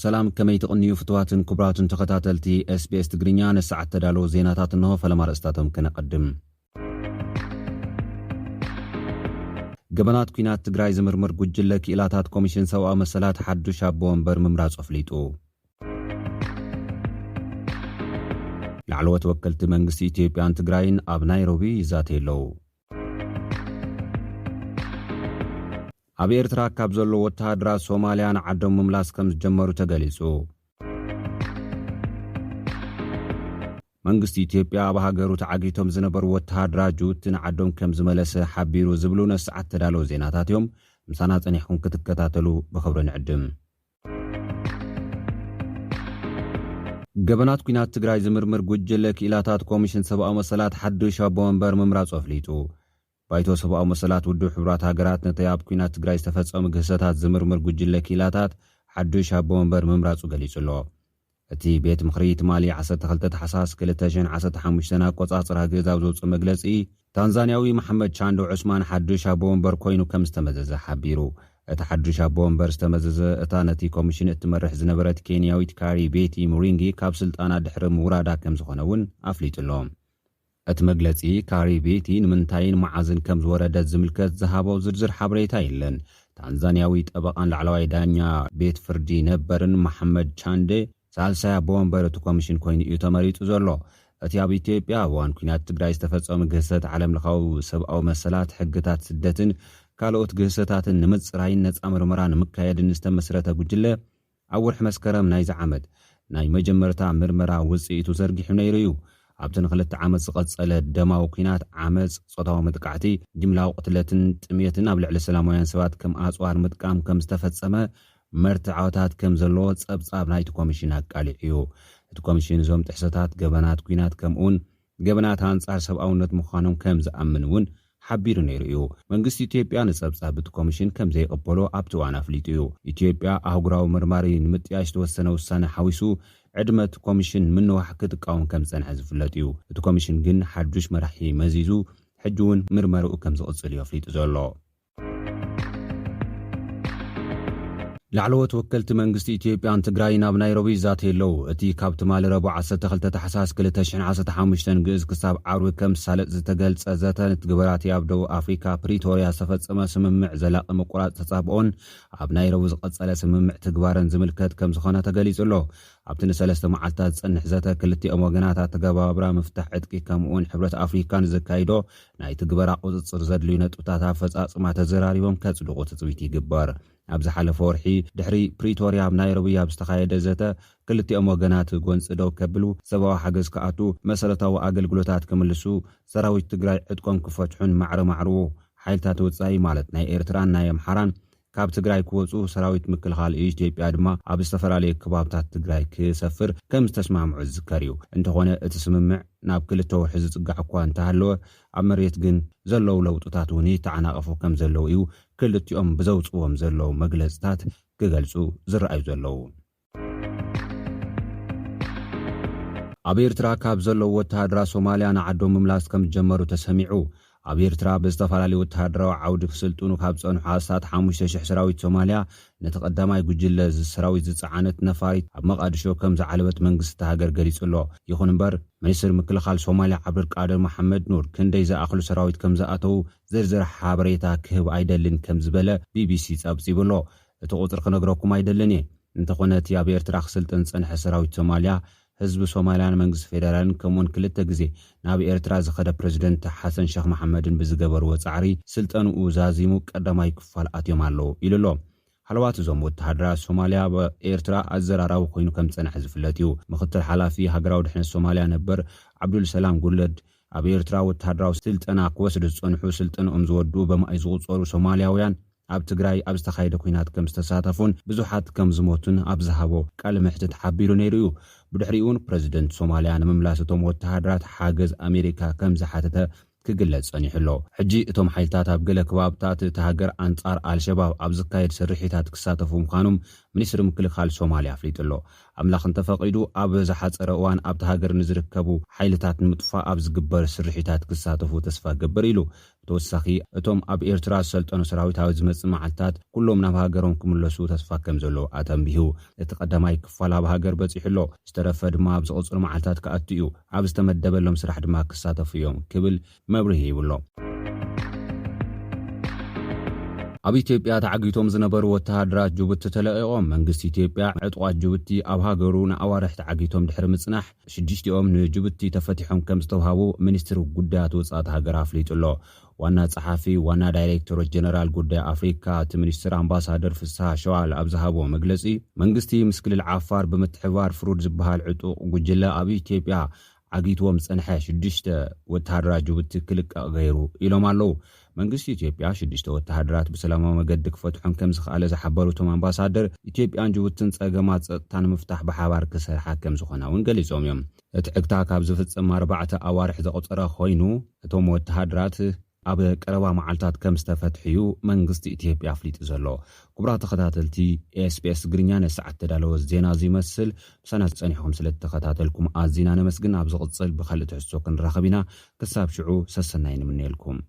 ሰላም፣ ከመይ ትቕንዩ ፍትዋትን ክቡራትን ተኸታተልቲ ኤስቢኤስ ትግርኛ? ንሰዓት ተዳለዉ ዜናታት እንሆ። ፈለማ ርእስታቶም ከነቐድም። ገበናት ኲናት ትግራይ ዝምርምር ጉጅለ ክኢላታት ኮሚሽን ሰብኣዊ መሰላት ሓዱሽ ኣቦ ወንበር ምምራጹ ኣፍሊጡ። ላዕለዎት ወከልቲ መንግስቲ ኢትዮጵያን ትግራይን ኣብ ናይሮቢ ይዛተዩ ኣለዉ። ኣብ ኤርትራ ካብ ዘለዉ ወተሃደራት ሶማልያ ንዓዶም ምምላስ ከም ዝጀመሩ ተገሊጹ። መንግስቲ ኢትዮጵያ ኣብ ሃገሩ ተዓጊቶም ዝነበሩ ወተሃደራት ጅቡቲ ንዓዶም ከም ዝመለሰ ሓቢሩ ዝብሉ ነሰዓት ተዳለዉ ዜናታት እዮም። ምሳና ጸኒሕኩም ክትከታተሉ ብኽብሪ ንዕድም። ገበናት ኲናት ትግራይ ዝምርምር ጉጅለ ክኢላታት ኮሚሽን ሰብኣዊ መሰላት ሓዱሽ ኣቦ ወንበር ምምራጹ ኣፍሊጡ። ባይቶ ሰብኣዊ መሰላት ውድብ ሕቡራት ሃገራት ነቲ ኣብ ኲናት ትግራይ ዝተፈጸሙ ግህሰታት ዝምርምር ጉጅለ ክኢላታት ሓዱሽ ኣቦ ወንበር ምምራጹ ገሊጹ ኣሎ። እቲ ቤት ምኽሪ ትማሊ ዓሰርተ ክልተ ታሕሳስ ክልተ ሽሕን ዓሰርተ ሓሙሽተን ኣቆጻጽራ ግእዝ ኣብ ዘውፅእ መግለጺ፣ ታንዛንያዊ መሐመድ ቻንዶ ዑስማን ሓዱሽ ኣቦ ወንበር ኮይኑ ከም ዝተመዘዘ ሓቢሩ። እቲ ሓዱሽ ኣቦ ወንበር ዝተመዘዘ እታ ነቲ ኮሚሽን እትመርሕ ዝነበረት ኬንያዊት ካሪ ቤቲ ሙሪንጊ ካብ ስልጣና ድሕሪ ምውራዳ ከም ዝኾነ እውን ኣፍሊጡ ኣሎ። እቲ መግለጺ ካሪ ቤቲ ንምንታይን መዓዝን ከም ዝወረደት ዝምልከት ዝሃቦ ዝርዝር ሓበሬታ የለን። ታንዛንያዊ ጠበቓን ላዕለዋይ ዳኛ ቤት ፍርዲ ነበርን መሐመድ ቻንዴ ሳልሳይ ኣቦ ወንበር እቲ ኮሚሽን ኮይኑ እዩ ተመሪጹ ዘሎ። እቲ ኣብ ኢትዮጵያ ኣብ እዋን ኲናት ትግራይ ዝተፈጸሙ ግህሰት ዓለም ለኻዊ ሰብኣዊ መሰላት፣ ሕግታት ስደትን ካልኦት ግህሰታትን ንምጽራይን ነጻ ምርመራ ንምካየድን ዝተመስረተ ጉጅለ ኣብ ወርሒ መስከረም ናይዚ ዓመት ናይ መጀመርታ ምርመራ ውጽኢቱ ዘርጊሑ ነይሩ እዩ። ኣብቲ ንክልተ ዓመት ዝቐጸለ ደማዊ ኲናት፣ ዓመጽ፣ ጾታዊ መጥቃዕቲ፣ ጅምላዊ ቅትለትን ጥሜትን ኣብ ልዕሊ ሰላማውያን ሰባት ከም ኣጽዋር ምጥቃም ከም ዝተፈጸመ፣ መርትዖታት ከም ዘለዎ ጸብጻብ ናይቲ ኮሚሽን ኣቃሊዑ እዩ። እቲ ኮሚሽን እዞም ጥሕሰታት ገበናት ኲናት ከምኡውን ገበናት ኣንጻር ሰብኣውነት ምዃኖም ከም ዝኣምን እውን ሓቢሩ ነይሩ እዩ። መንግስቲ ኢትዮጵያ ንጸብጻብ እቲ ኮሚሽን ከም ዘይቕበሎ ኣብቲ እዋን ኣፍሊጡ እዩ። ኢትዮጵያ ኣህጉራዊ መርማሪ ንምጥያሽ ዝተወሰነ ውሳነ ሓዊሱ ዕድመ እቲ ኮሚሽን ምንዋሕ ክትቃወም ከም ዝጸንሐ ዝፍለጥ እዩ። እቲ ኮሚሽን ግን ሓዱሽ መራሒ መዚዙ ሕጂ እውን ምርመርኡ ከም ዝቕጽል እዩ ኣፍሊጡ ዘሎ። ላዕለዎት ወከልቲ መንግስቲ ኢትዮጵያን ትግራይን ኣብ ናይሮቢ ይዛተዩ ኣለዉ። እቲ ካብ ትማሊ ረቡዕ ዓሰርተ ክልተ ታሕሳስ ክልተ ሽሕን ዓሰርተ ሓሙሽተን ግእዝ ክሳብ ዓርቢ ከም ዝሳለጥ ዝተገልጸ ዘተ ንትግበራት ኣብ ደቡብ ኣፍሪካ ፕሪቶርያ ዝተፈጸመ ስምምዕ ዘላቒ ምቁራጽ ተጻብኦን ኣብ ናይሮቢ ዝቐጸለ ስምምዕ ትግባረን ዝምልከት ከም ዝኾነ ተገሊጹ ኣሎ። ኣብቲ ንሰለስተ መዓልታት ዝጸንሕ ዘተ ክልቲኦም ወገናት ኣተገባብራ ምፍታሕ ዕጥቂ ከምኡውን ሕብረት ኣፍሪካ ንዘካይዶ ናይ ትግበራ ቁጽጽር ዘድልዩ ነጥብታት ኣፈጻጽማ ተዘራሪቦም ከጽድቑ ትጽቢት ይግበር። ኣብ ዝሓለፈ ወርሒ ድሕሪ ፕሪቶርያ ኣብ ናይሮቢ ኣብ ዝተኻየደ ዘተ ክልቲኦም ወገናት ጎንፂ ደው ከብሉ፣ ሰብኣዊ ሓገዝ ክኣቱ፣ መሰረታዊ ኣገልግሎታት ክምልሱ፣ ሰራዊት ትግራይ ዕጥቆም ክፈትሑን ማዕረ ማዕርኡ ሓይልታት ወፃኢ ማለት ናይ ኤርትራን ናይ ኣምሓራን ካብ ትግራይ ክወፁ፣ ሰራዊት ምክልኻል ኢትዮጵያ ድማ ኣብ ዝተፈላለዩ ከባብታት ትግራይ ክሰፍር ከም ዝተስማምዑ ዝዝከር እዩ። እንተኾነ እቲ ስምምዕ ናብ ክልተ ወርሒ ዝፅጋዕ እኳ እንተሃለወ፣ ኣብ መሬት ግን ዘለዉ ለውጥታት እውን ይተዓናቐፉ ከም ዘለዉ እዩ ክልቲኦም ብዘውፅዎም ዘለዉ መግለፅታት ክገልፁ ዝረኣዩ ዘለዉ። ኣብ ኤርትራ ካብ ዘለዉ ወተሃደራት ሶማልያ ንዓዶም ምምላስ ከም ዝጀመሩ ተሰሚዑ። ኣብ ኤርትራ ብዝተፈላለዩ ወተሃደራዊ ዓውዲ ክስልጥኑ ካብ ዝጸንሑ ኣስታት ሓሙሽተ ሽሕ ሰራዊት ሶማልያ፣ ነቲ ቀዳማይ ጉጅለ ሰራዊት ዝጸዓነት ነፋሪት ኣብ መቓድሾ ከም ዝዓለበት መንግስቲ እታ ሃገር ገሊጹ ኣሎ። ይኹን እምበር፣ ሚኒስትር ምክልኻል ሶማልያ ዓብዱልቃድር መሓመድ ኑር፣ ክንደይ ዝኣኽሉ ሰራዊት ከም ዝኣተዉ ዝርዝር ሓበሬታ ክህብ ኣይደልን ከም ዝበለ ቢቢሲ ጸብጺቡ ኣሎ። እቲ ቁጽሪ ክነግረኩም ኣይደልን እየ። እንተኾነ፣ እቲ ኣብ ኤርትራ ክስልጥን ዝጸንሐ ሰራዊት ሶማልያ፣ ህዝቢ ሶማልያን መንግስቲ ፌደራልን፣ ከምኡውን ክልተ ግዜ ናብ ኤርትራ ዝኸደ ፕረዚደንት ሓሰን ሸኽ መሓመድን ብዝገበርዎ ጻዕሪ፣ ስልጠንኡ ዛዚሙ ቀዳማይ ክፋል ኣትዮም ኣለዉ ኢሉ ኣሎ። ሃለዋት እዞም ወተሃደራት ሶማልያ ኣብ ኤርትራ ኣዘራራቢ ኮይኑ ከም ዝጸንሐ ዝፍለጥ እዩ። ምክትል ሓላፊ ሃገራዊ ድሕነት ሶማልያ ነበር ዓብዱል ሰላም ጉለድ፣ ኣብ ኤርትራ ወተሃደራዊ ስልጠና ክወስዱ ዝጸንሑ፣ ስልጠንኦም ዝወድኡ በማእይ ዝቑጸሩ ሶማልያውያን ኣብ ትግራይ ኣብ ዝተኻየደ ኲናት ከም ዝተሳተፉን ብዙሓት ከም ዝሞቱን ኣብ ዝሃቦ ቃለ መሕትት ሓቢሩ ነይሩ እዩ። ብድሕሪኡ እውን ፕረዚደንት ሶማልያ ንምምላስ እቶም ወተሃደራት ሓገዝ ኣሜሪካ ከም ዝሓተተ ክግለጽ ጸኒሑ ኣሎ። ሕጂ እቶም ሓይልታት ኣብ ገለ ከባብታት እታ ሃገር ኣንጻር ኣልሸባብ ኣብ ዝካየድ ስርሒታት ክሳተፉ ምዃኖም ሚኒስትሪ ምክልኻል ሶማልያ ኣፍሊጡ ኣሎ። ኣምላኽ እንተፈቒዱ ኣብ ዝሓጸረ እዋን ኣብቲ ሃገር ንዝርከቡ ሓይልታት ንምጥፋእ ኣብ ዝግበር ስርሒታት ክሳተፉ ተስፋ ገብር ኢሉ። ብተወሳኺ እቶም ኣብ ኤርትራ ዝሰልጠኑ ሰራዊት ኣብ ዝመጽእ መዓልታት ኩሎም ናብ ሃገሮም ክምለሱ ተስፋ ከም ዘሎ ኣተንቢሁ። እቲ ቀዳማይ ክፋል ኣብ ሃገር በጺሑ ኣሎ፣ ዝተረፈ ድማ ኣብ ዝቕጽሉ መዓልታት ክኣቱ እዩ። ኣብ ዝተመደበሎም ስራሕ ድማ ክሳተፉ እዮም ክብል መብርሂ ይብሎ። ኣብ ኢትዮጵያ ተዓጊቶም ዝነበሩ ወተሃደራት ጅቡቲ ተለቒቖም። መንግስቲ ኢትዮጵያ ዕጡቓት ጅቡቲ ኣብ ሃገሩ ንኣዋርሕ ተዓጊቶም ድሕሪ ምጽናሕ ሽዱሽቲኦም ንጅቡቲ ተፈቲሖም ከም ዝተውሃቡ ሚኒስትሪ ጉዳያት ወጻእቲ ሃገር ኣፍሊጡ ኣሎ። ዋና ጸሓፊ ዋና ዳይሬክተሮት ጀነራል ጉዳይ ኣፍሪካ እቲ ሚኒስትር ኣምባሳደር ፍስሃ ሸዋል ኣብ ዝሃቦ መግለጺ መንግስቲ ምስ ክልል ዓፋር ብምትሕባር ፍሩድ ዝበሃል ዕጡቕ ጉጅለ ኣብ ኢትዮጵያ ዓጊትዎም ዝጸንሐ ሽዱሽተ ወተሃደራት ጅቡቲ ክልቀቕ ገይሩ ኢሎም ኣለዉ። መንግስቲ ኢትዮጵያ ሽዱሽተ ወተሃደራት ብሰላማዊ መገዲ ክፈትሖም ከም ዝኸኣለ ዝሓበሩ እቶም ኣምባሳደር ኢትዮጵያን ጅቡትን ጸገማት ጸጥታ ንምፍታሕ ብሓባር ክሰርሓ ከም ዝኾና እውን ገሊጾም እዮም። እቲ ዕግታ ካብ ዝፍጸም ኣርባዕተ ኣዋርሕ ዘቑጸረ ኮይኑ እቶም ወተሃደራት ኣብ ቀረባ መዓልታት ከም ዝተፈትሑ እዩ መንግስቲ ኢትዮጵያ ኣፍሊጡ ዘሎ። ክቡራት ተኸታተልቲ ኤስቢኤስ ትግርኛ ነሰዓት ተዳለወ ዜና እዚ ይመስል። ምሳና ጸኒሕኩም ስለ እተኸታተልኩም ኣዚና ነመስግን። ኣብ ዝቕጽል ብኻልእ ትሕዝቶ ክንራኸብ ኢና። ክሳብ ሽዑ ሰሰናይ ንምነየልኩም።